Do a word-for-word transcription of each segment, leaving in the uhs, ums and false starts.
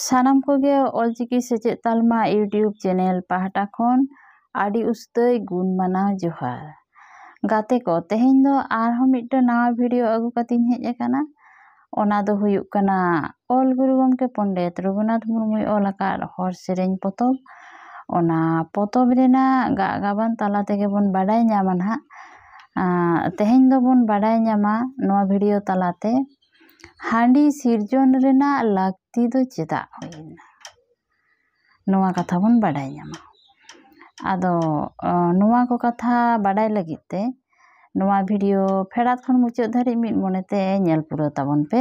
ᱥᱟᱱᱟᱢ ᱠᱚᱜᱮ ᱚᱞᱪᱤᱠᱤ ᱥᱮᱪᱮᱫ ᱛᱟᱞᱢᱟ YouTube ᱪᱮᱱᱮᱞ ᱯᱟᱦᱴᱟ ᱠᱷᱚᱱ ᱟᱹᱰᱤ ᱩᱥᱛᱟᱹᱭ ᱜᱩᱱ ᱢᱟᱱᱟᱣ ᱡᱚᱦᱟᱨ᱾ ᱜᱟᱛᱮ ᱠᱚ, ᱛᱮᱦᱮᱧ ᱫᱚ ᱟᱨᱦᱚᱸ ᱢᱤᱫᱴᱟᱝ ᱱᱟᱣᱟ ᱵᱷᱤᱰᱤᱭᱳ ᱟᱹᱜᱩ ᱠᱟᱛᱮᱧ ᱦᱮᱡ ᱟᱠᱟᱱᱟ᱾ ᱚᱱᱟ ᱫᱚ ᱦᱩᱭᱩᱜ ᱠᱟᱱᱟ ᱚᱞ ᱜᱩᱨᱩ ᱜᱚᱢᱠᱮ ᱯᱚᱱᱰᱤᱛ ᱨᱚᱜᱷᱩᱱᱟᱛᱷ ᱢᱩᱨᱢᱩᱭ ᱚᱞ ᱟᱠᱟᱫ ᱦᱚᱲ ᱥᱮᱨᱮᱧ ᱯᱚᱛᱚᱵ᱾ ᱚᱱᱟ ᱯᱚᱛᱚᱵ ᱨᱮᱱᱟᱜ ᱜᱟᱜ ᱜᱟᱵᱟᱱ ᱛᱟᱞᱟ ᱛᱮᱜᱮ ᱵᱚᱱ ᱵᱟᱰᱟᱭ ᱧᱟᱢᱟ ᱱᱟᱦᱟᱜ᱾ ᱟᱸ, ᱛᱮᱦᱮᱧ ᱫᱚᱵᱚᱱ ᱵᱟᱰᱟᱭ ᱧᱟᱢᱟ ᱱᱚᱣᱟ ᱵᱷᱤᱰᱤᱭᱳ ᱛᱟᱞᱟᱛᱮ ᱦᱟᱺᱰᱤ ᱥᱤᱨᱡᱚᱱ ᱨᱮᱱᱟᱜ ᱞᱟᱹᱠᱛᱤ ᱫᱚ ᱪᱮᱫᱟᱜ ᱦᱩᱭᱮᱱᱟ, ᱱᱚᱣᱟ ᱠᱟᱛᱷᱟ ᱵᱚᱱ ᱵᱟᱰᱟᱭ ᱧᱟᱢᱟ᱾ ᱟᱫᱚ, ᱟᱸ, ᱱᱚᱣᱟ ᱠᱚ ᱠᱟᱛᱷᱟ ᱵᱟᱰᱟᱭ ᱞᱟᱹᱜᱤᱫ ᱛᱮ ᱱᱚᱣᱟ ᱵᱷᱤᱰᱤᱭᱳ ᱯᱷᱮᱰᱟᱛ ᱠᱷᱚᱱ ᱢᱩᱪᱟᱹᱫ ᱫᱷᱟᱹᱨᱤᱡ ᱢᱤᱫ ᱢᱚᱱᱮᱛᱮ ᱧᱮᱞ ᱯᱩᱨᱟᱹᱣ ᱛᱟᱵᱚᱱ ᱯᱮ᱾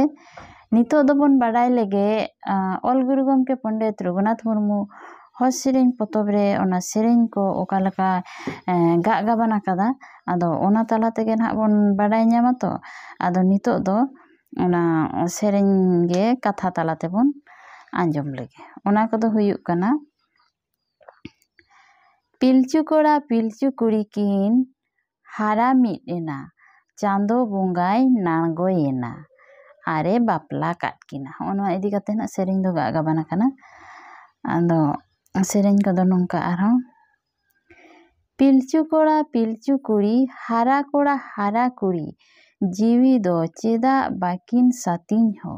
ᱱᱤᱛᱚᱜ ᱫᱚᱵᱚᱱ ᱵᱟᱰᱟᱭ ᱞᱮᱜᱮ, ᱟᱸ, ᱚᱞ ᱜᱩᱨᱩ ᱜᱚᱢᱠᱮ ᱯᱚᱱᱰᱤᱛ ᱨᱚᱜᱷᱩᱱᱟᱛᱷ ᱢᱩᱨᱢᱩ ᱦᱚᱲ ᱥᱮᱨᱮᱧ ᱯᱚᱛᱚᱵ ᱨᱮ ᱚᱱᱟ ᱥᱮᱨᱮᱧ ᱠᱚ ᱚᱠᱟ ᱞᱮᱠᱟ, ᱮᱸ, ᱜᱟᱜ ᱜᱟᱵᱟᱱ ᱟᱠᱟᱫᱟ᱾ ᱟᱫᱚ ᱚᱱᱟ ᱛᱟᱞᱟ ᱛᱮᱜᱮ ᱱᱟᱦᱟᱜ ᱵᱚᱱ ᱵᱟᱰᱟᱭ ᱧᱟᱢᱟ ᱛᱚ᱾ ᱟᱫᱚ ᱱᱤᱛᱚᱜ ᱫᱚ ᱚᱱᱟ ᱥᱮᱨᱮᱧ ᱜᱮ ᱠᱟᱛᱷᱟ ᱛᱟᱞᱟ ᱛᱮᱵᱚᱱ ᱟᱸᱡᱚᱢ ᱞᱮᱜᱮ᱾ ᱚᱱᱟ ᱠᱚᱫᱚ ᱦᱩᱭᱩᱜ ᱠᱟᱱᱟ, ᱯᱤᱞᱪᱩ ᱠᱚᱲᱟ ᱯᱤᱞᱪᱩ ᱠᱩᱲᱤ ᱠᱤᱱ ᱦᱟᱨᱟ ᱢᱤᱫ ᱮᱱᱟ, ᱪᱟᱸᱫᱚ ᱵᱚᱸᱜᱟᱭ ᱱᱟᱬᱜᱚᱭᱮᱱᱟ, ᱟᱨᱮ ᱵᱟᱯᱞᱟ ᱠᱟᱫ ᱠᱤᱱᱟ᱾ ᱦᱚᱸᱜᱼᱚ ᱱᱚᱣᱟ ᱤᱫᱤ ᱠᱟᱛᱮ ᱱᱟᱜ ᱥᱮᱨᱮᱧ ᱫᱚ ᱜᱟᱜ ᱜᱟᱵᱟᱱ ᱟᱠᱟᱱᱟ᱾ ᱟᱫᱚ ᱥᱮᱨᱮᱧ ᱠᱚᱫᱚ ᱱᱚᱝᱠᱟ ᱟᱨᱦᱚᱸ, ᱯᱤᱞᱪᱩ ᱠᱚᱲᱟ ᱯᱤᱞᱪᱩ ᱠᱩᱲᱤ, ᱦᱟᱨᱟ ᱠᱚᱲᱟ ᱦᱟᱨᱟ ᱠᱩᱲᱤ, ᱡᱤᱣᱤ ᱫᱚ ᱪᱮᱫᱟᱜ ᱵᱟᱹᱠᱤᱱ ᱥᱟᱹᱛᱤᱧ ᱦᱚ?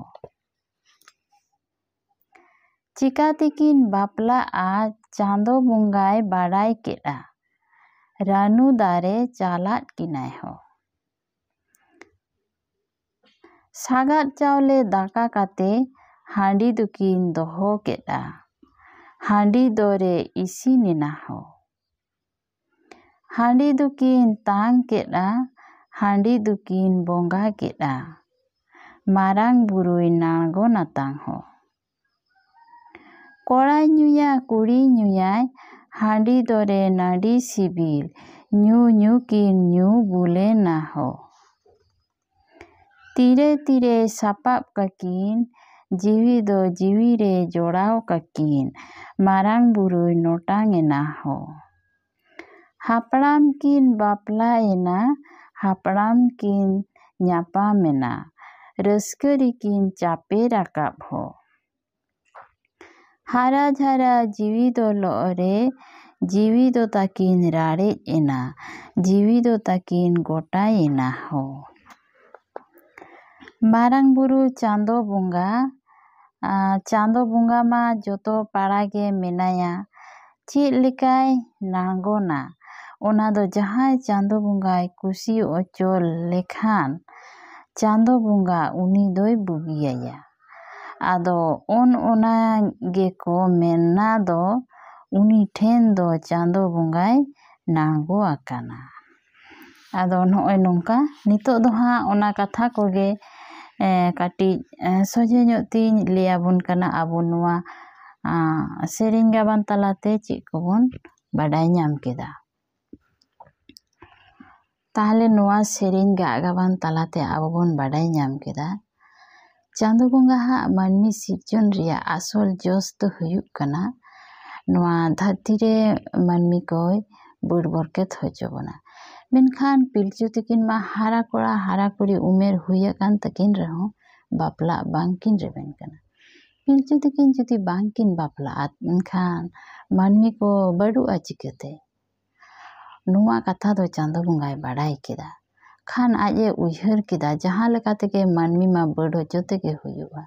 ᱪᱤᱠᱟ ᱛᱮᱠᱤᱱ ᱵᱟᱯᱞᱟᱜᱼᱟ, ᱪᱟᱸᱫᱚ ᱵᱚᱸᱜᱟᱭ ᱵᱟᱰᱟᱭ ᱠᱮᱫᱼᱟ, ᱨᱟᱹᱱᱩ ᱫᱟᱨᱮ ᱪᱟᱞᱟᱫ ᱠᱤᱱᱟᱭ ᱦᱚ᱾ ᱥᱟᱜᱟᱫ ᱪᱟᱣᱞᱮ ᱫᱟᱠᱟ ᱠᱟᱛᱮ ᱦᱟᱺᱰᱤ ᱫᱚᱠᱤᱱ ᱫᱚᱦᱚ ᱠᱮᱫᱼᱟ, ᱦᱟᱺᱰᱤ ᱫᱚᱨᱮ ᱤᱥᱤᱱ ᱮᱱᱟ ᱦᱚ᱾ ᱦᱟᱺᱰᱤ ᱫᱚᱠᱤᱱ ᱛᱟᱝ ᱠᱮᱫᱼᱟ, ᱦᱟᱺᱰᱤ ᱫᱚᱠᱤᱱ ᱵᱚᱸᱜᱟ ᱠᱮᱫᱼᱟ, ᱢᱟᱨᱟᱝ ᱵᱩᱨᱩᱭ ᱱᱟᱬᱜᱚᱱᱟ ᱛᱟᱝ ᱦᱚ᱾ ᱠᱚᱲᱟᱭ ᱧᱩᱭᱟ, ᱠᱩᱲᱤᱭ ᱧᱩᱭᱟᱭ, ᱦᱟᱺᱰᱤ ᱫᱚᱨᱮ ᱱᱟᱹᱰᱤ ᱥᱤᱵᱤᱞ, ᱧᱩ ᱧᱩ ᱠᱤᱱ ᱧᱩ ᱵᱩᱞᱮᱱᱟ ᱦᱚ᱾ ᱛᱤᱨᱮ ᱛᱤᱨᱮ ᱥᱟᱯᱟᱵ ᱠᱟᱹᱠᱤᱱ, ᱡᱤᱣᱤ ᱫᱚ ᱡᱤᱣᱤ ᱨᱮ ᱡᱚᱲᱟᱣ ᱠᱟᱹᱠᱤᱱ, ᱢᱟᱨᱟᱝ ᱵᱩᱨᱩᱭ ᱱᱚᱴᱟᱝ ᱮᱱᱟ ᱦᱚ᱾ ᱦᱟᱯᱲᱟᱢ ᱠᱤᱱ ᱵᱟᱯᱞᱟᱭᱮᱱᱟ, ᱦᱟᱯᱲᱟᱢ ᱠᱤᱱ ᱧᱟᱯᱟᱢᱮᱱᱟ, ᱨᱟᱹᱥᱠᱟᱹ ᱨᱮᱠᱤᱱ ᱪᱟᱯᱮ ᱨᱟᱠᱟᱵ ᱦᱚ᱾ ᱦᱟᱨᱟ ᱡᱷᱟᱨᱟ ᱡᱤᱣᱤ ᱫᱚ ᱞᱚᱜ ᱨᱮ, ᱡᱤᱣᱤ ᱫᱚ ᱛᱟᱹᱠᱤᱱ ᱨᱟᱲᱮᱡ ᱮᱱᱟ, ᱡᱤᱣᱤ ᱫᱚ ᱛᱟᱹᱠᱤᱱ ᱜᱚᱴᱟᱭᱮᱱᱟ ᱦᱳ᱾ ᱢᱟᱨᱟᱝ ᱵᱩᱨᱩ ᱪᱟᱸᱫᱚ ᱵᱚᱸᱜᱟ, ᱟᱨ ᱪᱟᱸᱫᱚ ᱵᱚᱸᱜᱟ ᱢᱟ ᱡᱚᱛᱚ ᱯᱟᱲᱟ ᱜᱮ ᱢᱮᱱᱟᱭᱟ᱾ ᱪᱮᱫ ᱞᱮᱠᱟᱭ ᱱᱟᱬᱜᱚᱱᱟ, ᱚᱱᱟ ᱫᱚ ᱡᱟᱦᱟᱸᱭ ᱪᱟᱸᱫᱚ ᱵᱚᱸᱜᱟᱭ ᱠᱩᱥᱤ ᱚᱪᱚ ᱞᱮᱠᱷᱟᱱ, ᱪᱟᱸᱫᱚ ᱵᱚᱸᱜᱟ ᱩᱱᱤ ᱫᱚᱭ ᱵᱩᱜᱤᱭᱟᱭᱟ᱾ ᱟᱫᱚ ᱚᱱ ᱚᱱᱟ ᱜᱮᱠᱚ ᱢᱮᱱᱟ ᱫᱚ, ᱩᱱᱤ ᱴᱷᱮᱱ ᱫᱚ ᱪᱟᱸᱫᱚ ᱵᱚᱸᱜᱟᱭ ᱱᱟᱬᱜᱚ ᱟᱠᱟᱱᱟ᱾ ᱟᱫᱚ ᱱᱚᱜᱼᱚᱭ ᱱᱚᱝᱠᱟ, ᱱᱤᱛᱚᱜ ᱫᱚ ᱦᱟᱸᱜ ᱚᱱᱟ ᱠᱟᱛᱷᱟ ᱠᱚᱜᱮ, ᱮ, ᱠᱟᱹᱴᱤᱡ, ᱮ, ᱥᱚᱡᱷᱮ ᱧᱚᱜ ᱛᱤᱧ ᱞᱟᱹᱭ ᱟᱵᱚᱱ ᱠᱟᱱᱟ᱾ ᱟᱵᱚ ᱱᱚᱣᱟ, ᱟ, ᱥᱮᱨᱮᱧ ᱜᱟᱵᱟᱱ ᱛᱟᱞᱟᱛᱮ ᱪᱮᱫ ᱠᱚᱵᱚᱱ ᱵᱟᱰᱟᱭ ᱧᱟᱢ ᱠᱮᱫᱟ᱾ ᱛᱟᱦᱞᱮ ᱱᱚᱣᱟ ᱥᱮᱨᱮᱧ ᱜᱟᱜ ᱜᱟᱵᱟᱱ ᱛᱟᱞᱟᱛᱮ ᱟᱵᱚ ᱵᱚᱱ ᱵᱟᱰᱟᱭ ᱧᱟᱢ ᱠᱮᱫᱟ, ᱪᱟᱸᱫᱚ ᱵᱚᱸᱜᱟ ᱦᱟᱜ ᱢᱟᱹᱱᱢᱤ ᱥᱤᱨᱡᱚᱱ ᱨᱮᱭᱟᱜ ᱟᱥᱚᱞ ᱡᱚᱥ ᱫᱚ ᱦᱩᱭᱩᱜ ᱠᱟᱱᱟ, ᱱᱚᱣᱟ ᱫᱷᱟᱹᱨᱛᱤ ᱨᱮ ᱢᱟᱹᱱᱢᱤ ᱠᱚᱭ ᱵᱟᱹᱲ ᱵᱚᱨᱠᱮᱛ ᱦᱚᱪᱚ ᱵᱚᱱᱟ᱾ ᱢᱮᱱᱠᱷᱟᱱ ᱯᱤᱞᱪᱩ ᱛᱤᱠᱤᱱ ᱢᱟ ᱦᱟᱨᱟ ᱠᱚᱲᱟ ᱦᱟᱨᱟ ᱠᱩᱲᱤ ᱩᱢᱮᱨ ᱦᱩᱭ ᱟᱠᱟᱱ ᱛᱟᱹᱠᱤᱱ ᱨᱮᱦᱚᱸ ᱵᱟᱯᱞᱟᱜ ᱵᱟᱝᱠᱤᱱ ᱨᱮᱵᱮᱱ ᱠᱟᱱᱟ᱾ ᱯᱤᱞᱪᱩ ᱛᱤᱠᱤᱱ ᱡᱩᱫᱤ ᱵᱟᱝᱠᱤᱱ ᱵᱟᱯᱞᱟᱜᱼᱟ, ᱮᱱᱠᱷᱟᱱ ᱢᱟᱹᱱᱢᱤ ᱠᱚ ᱵᱟᱹᱲᱩᱜᱼᱟ ᱪᱤᱠᱟᱹᱛᱮ? ᱱᱚᱣᱟ ᱠᱟᱛᱷᱟ ᱫᱚ ᱪᱟᱸᱫᱚ ᱵᱚᱸᱜᱟᱭ ᱵᱟᱰᱟᱭ ᱠᱮᱫᱟ᱾ ᱠᱷᱟᱱ ᱟᱡ ᱮ ᱩᱭᱦᱟᱹᱨ ᱠᱮᱫᱟ, ᱡᱟᱦᱟᱸ ᱞᱮᱠᱟ ᱛᱮᱜᱮ ᱢᱟᱹᱱᱢᱤ ᱢᱟ ᱵᱟᱹᱲ ᱦᱚᱪᱚ ᱛᱮᱜᱮ ᱦᱩᱭᱩᱜᱼᱟ᱾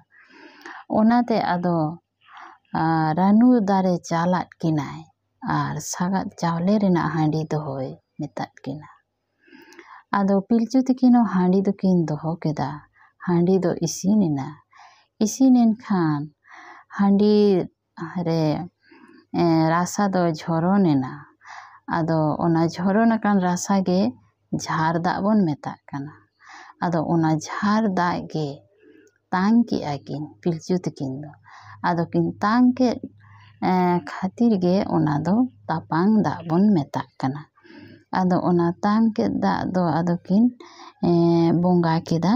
ᱚᱱᱟᱛᱮ ᱟᱫᱚ, ᱟ, ᱨᱟᱹᱱᱩ ᱫᱟᱨᱮ ᱪᱟᱞᱟᱫ ᱠᱤᱱᱟᱭ ᱟᱨ ᱥᱟᱜᱟᱫ ᱪᱟᱣᱞᱮ ᱨᱮᱱᱟᱜ ᱦᱟᱺᱰᱤ ᱫᱚᱦᱚᱭ ᱢᱮᱛᱟᱫ ᱠᱤᱱᱟ᱾ ᱟᱫᱚ ᱯᱤᱞᱪᱩ ᱛᱤᱠᱤᱱ ᱦᱚᱸ ᱦᱟᱺᱰᱤ ᱫᱚᱠᱤᱱ ᱫᱚᱦᱚ ᱠᱮᱫᱟ᱾ ᱦᱟᱺᱰᱤ ᱫᱚ ᱤᱥᱤᱱ ᱮᱱᱟ᱾ ᱤᱥᱤᱱ ᱮᱱ ᱠᱷᱟᱱ ᱦᱟᱺᱰᱤ ᱨᱮ, ᱮ, ᱨᱟᱥᱟ ᱫᱚ ᱡᱷᱚᱨᱚᱱ ᱮᱱᱟ᱾ ᱟᱫᱚ ᱚᱱᱟ ᱡᱷᱚᱨᱚᱱ ᱟᱠᱟᱱ ᱨᱟᱥᱟ ᱜᱮ ᱡᱷᱟᱨ ᱫᱟᱜ ᱵᱚᱱ ᱢᱮᱛᱟᱜ ᱠᱟᱱᱟ᱾ ᱟᱫᱚ ᱚᱱᱟ ᱡᱷᱟᱨ ᱫᱟᱜ ᱜᱮ ᱛᱟᱝ ᱠᱮᱜᱼᱟ ᱠᱤᱱ ᱯᱤᱞᱪᱩ ᱛᱤᱠᱤᱱ ᱫᱚ᱾ ᱟᱫᱚ ᱠᱤᱱ ᱛᱟᱝ ᱠᱮᱫ, ᱮ, ᱠᱷᱟᱹᱛᱤᱨ ᱜᱮ ᱚᱱᱟ ᱫᱚ ᱛᱟᱯᱟᱝ ᱫᱟᱜ ᱵᱚᱱ ᱢᱮᱛᱟᱜ ᱠᱟᱱᱟ᱾ ᱟᱫᱚ ᱚᱱᱟ ᱛᱟᱝ ᱠᱮᱫ ᱫᱟᱜ ᱫᱚ ᱟᱫᱚ ᱠᱤᱱ, ᱮ, ᱵᱚᱸᱜᱟ ᱠᱮᱫᱟ᱾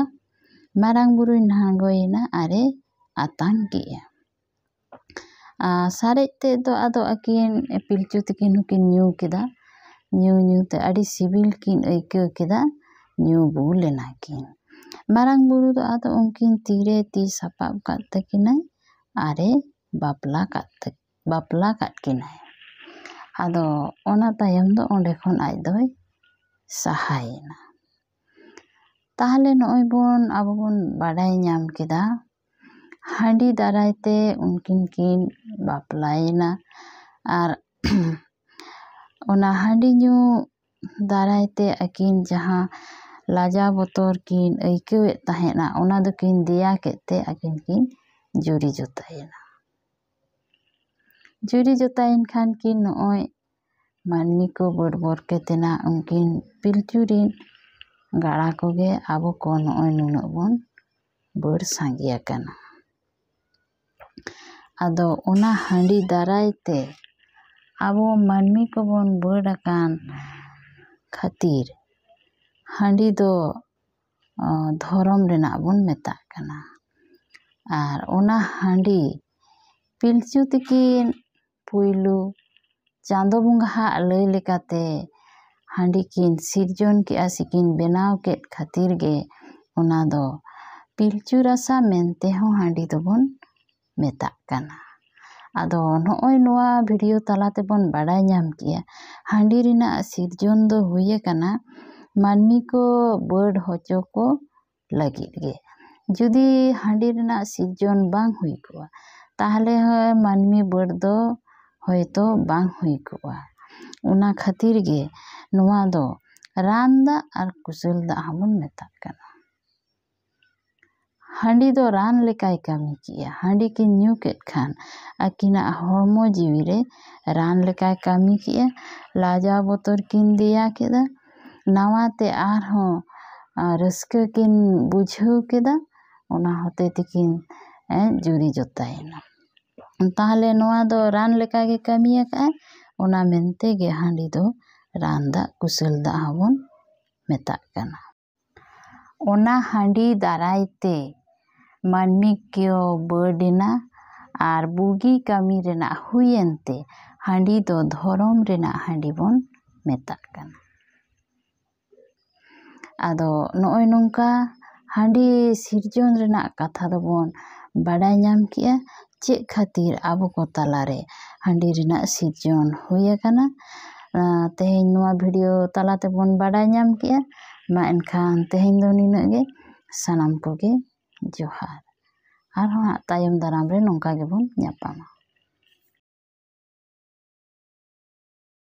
ᱢᱟᱨᱟᱝ ᱵᱩᱨᱩᱭ ᱱᱟᱬᱜᱚᱭᱮᱱᱟ ᱟᱨᱮ ᱟᱛᱟᱝ ᱠᱮᱜᱼᱟ᱾ ᱟᱨ ᱥᱟᱨᱮᱡ ᱛᱮᱫ ᱫᱚ ᱟᱫᱚ ᱟᱹᱠᱤᱱ ᱯᱤᱞᱪᱩ ᱛᱤᱠᱤᱱ ᱦᱚᱸᱠᱤᱱ ᱧᱩ ᱠᱮᱫᱟ᱾ ᱧᱩ ᱧᱩ ᱛᱮ ᱟᱹᱰᱤ ᱥᱤᱵᱤᱞ ᱠᱤᱱ ᱟᱹᱭᱠᱟᱹᱣ ᱠᱮᱫᱟ᱾ ᱧᱩ ᱵᱩᱞ ᱮᱱᱟ ᱠᱤᱱ᱾ ᱢᱟᱨᱟᱝ ᱵᱩᱨᱩ ᱫᱚ ᱟᱫᱚ ᱩᱱᱠᱤᱱ ᱛᱤᱨᱮ ᱛᱤ ᱥᱟᱯᱟᱵ ᱠᱟᱫ ᱛᱟᱹᱠᱤᱱᱟᱭ ᱟᱨᱮ ᱵᱟᱯᱞᱟ ᱠᱟᱫ ᱛᱟᱹᱠᱤᱱᱟ᱾ ᱵᱟᱯᱞᱟ ᱠᱟᱫ ᱠᱤᱱᱟᱭ᱾ ᱟᱫᱚ ᱚᱱᱟ ᱛᱟᱭᱚᱢ ᱫᱚ ᱚᱸᱰᱮ ᱠᱷᱚᱱ ᱟᱡ ᱫᱚᱭ ᱥᱟᱦᱟᱭᱮᱱᱟ᱾ ᱛᱟᱦᱞᱮ ᱱᱚᱜᱼᱚᱭ ᱵᱚᱱ, ᱟᱵᱚ ᱵᱚᱱ ᱵᱟᱰᱟᱭ ᱧᱟᱢ ᱠᱮᱫᱟ, ᱦᱟᱺᱰᱤ ᱫᱟᱨᱟᱭ ᱛᱮ ᱩᱱᱠᱤᱱ ᱠᱤᱱ ᱵᱟᱯᱞᱟᱭᱮᱱᱟ᱾ ᱟᱨ ᱚᱱᱟ ᱦᱟᱺᱰᱤ ᱧᱩ ᱫᱟᱨᱟᱭ ᱛᱮ ᱟᱹᱠᱤᱱ ᱡᱟᱦᱟᱸ ᱞᱟᱡᱟᱣ ᱵᱚᱛᱚᱨ ᱠᱤᱱ ᱟᱹᱭᱠᱟᱹᱣᱮᱫ ᱛᱟᱦᱮᱸᱫᱼᱟ, ᱚᱱᱟ ᱫᱚᱠᱤᱱ ᱫᱮᱭᱟ ᱠᱮᱫ ᱛᱮ ᱟᱹᱠᱤᱱ ᱠᱤᱱ ᱡᱩᱨᱤ ᱡᱚᱛᱟᱭᱮᱱᱟ᱾ ᱡᱩᱨᱤ ᱡᱚᱛᱟᱭᱮᱱ ᱠᱷᱟᱱ ᱠᱤᱱ, ᱱᱚᱜᱼᱚᱭ ᱢᱟᱹᱱᱢᱤ ᱠᱚ ᱵᱟᱹᱰ ᱵᱚᱨᱠᱮᱛ ᱮᱱᱟ, ᱩᱱᱠᱤᱱ ᱯᱤᱞᱪᱩ ᱨᱤᱱ ᱜᱟᱬᱟ ᱠᱚᱜᱮ ᱟᱵᱚ ᱠᱚ ᱱᱚᱜᱼᱚᱭ ᱱᱩᱱᱟᱹᱜ ᱵᱚᱱ ᱵᱟᱹᱰ ᱥᱟᱸᱜᱮ ᱟᱠᱟᱱᱟ᱾ ᱟᱫᱚ ᱚᱱᱟ ᱦᱟᱺᱰᱤ ᱫᱟᱨᱟᱭ ᱛᱮ ᱟᱵᱚ ᱢᱟᱹᱱᱢᱤ ᱠᱚᱵᱚᱱ ᱵᱟᱹᱰ ᱟᱠᱟᱱ ᱠᱷᱟᱹᱛᱤᱨ ᱦᱟᱺᱰᱤ ᱫᱚ, ᱚ, ᱫᱷᱚᱨᱚᱢ ᱨᱮᱱᱟᱜ ᱵᱚᱱ ᱢᱮᱛᱟᱜ ᱠᱟᱱᱟ᱾ ᱟᱨ ᱚᱱᱟ ᱦᱟᱺᱰᱤ ᱯᱤᱞᱪᱩ ᱛᱤᱠᱤᱱ ᱯᱩᱭᱞᱩ ᱪᱟᱸᱫᱚ ᱵᱚᱸᱜᱟᱣᱟᱜ ᱞᱟᱹᱭ ᱞᱮᱠᱟᱛᱮ ᱦᱟᱺᱰᱤ ᱠᱤᱱ ᱥᱤᱨᱡᱚᱱ ᱠᱮᱜᱼᱟ ᱥᱮᱠᱤᱱ ᱵᱮᱱᱟᱣ ᱠᱮᱫ ᱠᱷᱟᱹᱛᱤᱨ ᱜᱮ ᱚᱱᱟ ᱫᱚ ᱯᱤᱞᱪᱩ ᱨᱟᱥᱟ ᱢᱮᱱᱛᱮ ᱦᱚᱸ ᱦᱟᱺᱰᱤ ᱫᱚᱵᱚᱱ ᱢᱮᱛᱟᱜ ᱠᱟᱱᱟ᱾ ᱟᱫᱚ ᱱᱚᱜᱼᱚᱭ ᱱᱚᱣᱟ ᱵᱷᱤᱰᱤᱭᱳ ᱛᱟᱞᱟ ᱛᱮᱵᱚᱱ ᱵᱟᱰᱟᱭ ᱧᱟᱢ ᱠᱮᱜᱼᱟ ᱦᱟᱺᱰᱤ ᱨᱮᱱᱟᱜ ᱥᱤᱨᱡᱚᱱ ᱫᱚ ᱦᱩᱭ ᱟᱠᱟᱱᱟ ᱢᱟᱹᱱᱢᱤ ᱠᱚ ᱵᱟᱹᱰ ᱦᱚᱪᱚ ᱠᱚ ᱞᱟᱹᱜᱤᱫ ᱜᱮ᱾ ᱡᱩᱫᱤ ᱦᱟᱺᱰᱤ ᱨᱮᱱᱟᱜ ᱥᱤᱨᱡᱚᱱ ᱵᱟᱝ ᱦᱩᱭ ᱠᱚᱜᱼᱟ, ᱛᱟᱦᱞᱮ ᱦᱚᱸ ᱢᱟᱹᱱᱢᱤ ᱵᱟᱹᱰ ᱫᱚ ᱦᱚᱭᱛᱚ ᱵᱟᱝ ᱦᱩᱭ ᱠᱚᱜᱼᱟ᱾ ᱚᱱᱟ ᱠᱷᱟᱹᱛᱤᱨ ᱜᱮ ᱱᱚᱣᱟ ᱫᱚ ᱨᱟᱱ ᱫᱟᱜ ᱟᱨ ᱠᱩᱥᱟᱹᱞ ᱫᱟᱜ ᱦᱚᱸᱵᱚᱱ ᱢᱮᱛᱟᱜ ᱠᱟᱱᱟ᱾ ᱦᱟᱺᱰᱤ ᱫᱚ ᱨᱟᱱ ᱞᱮᱠᱟᱭ ᱠᱟᱹᱢᱤ ᱠᱮᱜᱼᱟ᱾ ᱦᱟᱺᱰᱤ ᱠᱤᱱ ᱧᱩ ᱠᱮᱫ ᱠᱷᱟᱱ ᱟᱹᱠᱤᱱᱟᱜ ᱦᱚᱲᱢᱚ ᱡᱤᱣᱤ ᱨᱮ ᱨᱟᱱ ᱞᱮᱠᱟᱭ ᱠᱟᱹᱢᱤ ᱠᱮᱜᱼᱟ᱾ ᱞᱟᱡᱟᱣ ᱵᱚᱛᱚᱨ ᱠᱤᱱ ᱫᱮᱭᱟ ᱠᱮᱫᱟ᱾ ᱱᱟᱣᱟ ᱛᱮ ᱟᱨᱦᱚᱸ, ᱟ, ᱨᱟᱹᱥᱠᱟᱹ ᱠᱤᱱ ᱵᱩᱡᱷᱟᱹᱣ ᱠᱮᱫᱟ᱾ ᱚᱱᱟ ᱦᱚᱛᱮ ᱛᱮᱠᱤᱱ, ᱮ, ᱡᱩᱨᱤ ᱡᱚᱛᱟᱭᱮᱱᱟ᱾ ᱛᱟᱦᱞᱮ ᱱᱚᱣᱟ ᱫᱚ ᱨᱟᱱ ᱞᱮᱠᱟ ᱜᱮ ᱠᱟᱹᱢᱤ ᱟᱠᱟᱫᱼᱟᱭ᱾ ᱚᱱᱟ ᱢᱮᱱᱛᱮ ᱜᱮ ᱦᱟᱺᱰᱤ ᱫᱚ ᱨᱟᱱ ᱫᱟᱜ, ᱠᱩᱥᱟᱹᱞ ᱫᱟᱜ ᱦᱚᱸᱵᱚᱱ ᱢᱮᱛᱟᱜ ᱠᱟᱱᱟ᱾ ᱚᱱᱟ ᱦᱟᱺᱰᱤ ᱫᱟᱨᱟᱭ ᱛᱮ ᱢᱟᱹᱱᱢᱤ ᱠᱚ ᱵᱟᱹᱰ ᱮᱱᱟ ᱟᱨ ᱵᱩᱜᱤ ᱠᱟᱹᱢᱤ ᱨᱮᱱᱟᱜ ᱦᱩᱭᱮᱱ ᱛᱮ ᱦᱟᱺᱰᱤ ᱫᱚ ᱫᱷᱚᱨᱚᱢ ᱨᱮᱱᱟᱜ ᱦᱟᱺᱰᱤ ᱵᱚᱱ ᱢᱮᱛᱟᱜ ᱠᱟᱱᱟ᱾ ᱟᱫᱚ ᱱᱚᱜᱼᱚᱭ ᱱᱚᱝᱠᱟ ᱦᱟᱺᱰᱤ ᱥᱤᱨᱡᱚᱱ ᱨᱮᱱᱟᱜ ᱠᱟᱛᱷᱟ ᱫᱚᱵᱚᱱ ᱵᱟᱰᱟᱭ ᱧᱟᱢ ᱠᱮᱜᱼᱟ, ᱪᱮᱫ ᱠᱷᱟᱹᱛᱤᱨ ᱟᱵᱚ ᱠᱚ ᱛᱟᱞᱟᱨᱮ ᱦᱟᱺᱰᱤ ᱨᱮᱱᱟᱜ ᱥᱤᱨᱡᱚᱱ ᱦᱩᱭ ᱟᱠᱟᱱᱟ᱾ ᱛᱮᱦᱮᱧ ᱱᱚᱣᱟ ᱵᱷᱤᱰᱤᱭᱳ ᱛᱟᱞᱟ ᱛᱮᱵᱚᱱ ᱵᱟᱰᱟᱭ ᱧᱟᱢ ᱠᱮᱜᱼᱟ᱾ ᱢᱟ ᱮᱱᱠᱷᱟᱱ ᱛᱮᱦᱮᱧ ᱫᱚ ᱱᱤᱱᱟᱹᱜ ᱜᱮ᱾ ᱥᱟᱱᱟᱢ ᱠᱚᱜᱮ ᱡᱚᱦᱟᱨ᱾ ᱟᱨᱦᱚᱸ ᱦᱟᱸᱜ ᱛᱟᱭᱚᱢ ᱫᱟᱨᱟᱢ ᱨᱮ ᱱᱚᱝᱠᱟ ᱜᱮᱵᱚᱱ ᱧᱟᱯᱟᱢᱟ᱾